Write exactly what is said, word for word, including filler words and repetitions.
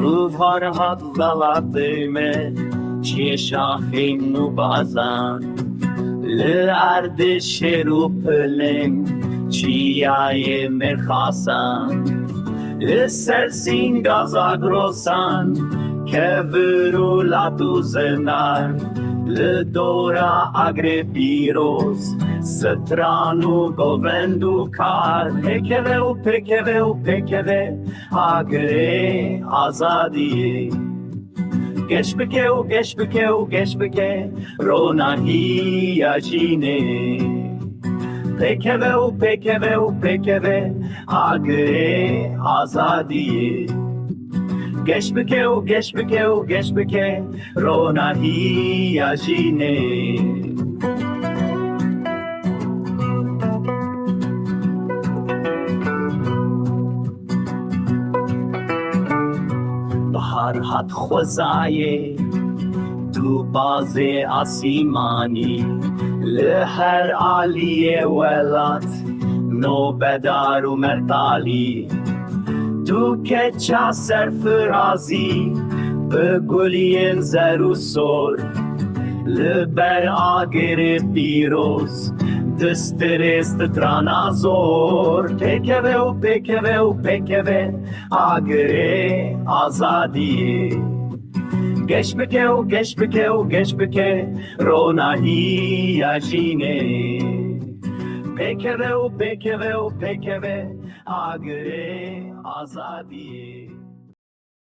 Rû har hat welatê me, çiyê şaxîn û bazan. Li erdê şêr û pilên, çiyayê mêrxasan. Li ser sînga Zagrosan, kevir û lat û zinar. Li dora Agirê Pîroz, stran û govend û kar. Pêkeve û pêkeve û pêkeve, Agirê azadiyê. Geş bike û geş bike û geş bike, ronahiya jînê. Pêkeve û pêkeve û pêkeve, Agirê azadiyê. Geş bike û geş bike û geş bike, ronahiya jînê. Bahar hat xwezayê, tu bazê asîmanî, li her aliyê welat, nobedar û mertalî. Tu keça serfirazî, bi guliyên zer û sor, li ber Agirê Pîroz, distirê strana zor. Pêkeve û pêkeve û pêkeve, Agirê azadiyê. Geş bike û geş bike û geş bike, ronahiya jînê. Pêkeve û pêkeve û pêkeve, Agirê azadiyê.